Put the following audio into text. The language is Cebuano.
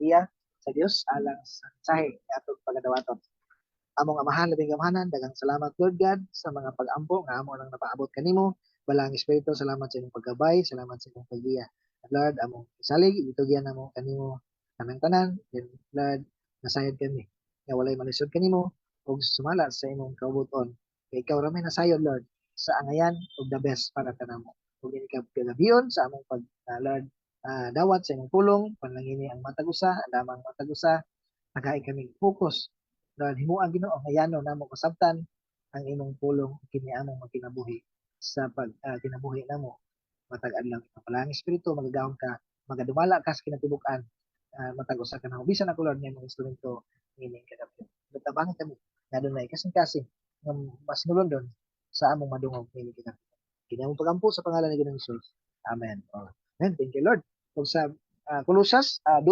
paggiya sa Dios alang sa mensahe nga atong pagadawaton. Among Amahan, labing gamhanan, daghang salamat, Lord God, sa mga pag-ampo nga amo nang napaabot kanimo. Balaang Espiritu, salamat sa imong paggabay, salamat sa imong paggiya. Lord, among isalig, itugyan namo kanimo tanang tanan. Then, Lord, nasayod kami nga walay malisod kanimo ug sumala sa imong kaubuton. Kay ikaw ra may nasayod, Lord, sa angayan ug the best para kanamo. Ug ini kagabion sa among pag Lord, dawat sa imong pulong, panalangini ang matag usa, andamang matag usa, tagai kami focus. Lord, himuang Ginoo nga yano namo masabtan ang imong pulong, kini among magkinabuhi sa pag kinabuhi namo matag adlaw. Balaang Espiritu, magagahom ka, magadumala ka sa kinatibuk-an matag usa ka namo. Bisan ako, Lord, nga imong instrumento niining kagabi. Tabangi kami nga dunay kasing-kasing nga mas nulondon sa among madungog niining kagabi. Kini among pagampo sa pangalan ni Ginoong Hesus. Amen. Oh. Amen. Thank you, Lord. Ug sa Kolosas 2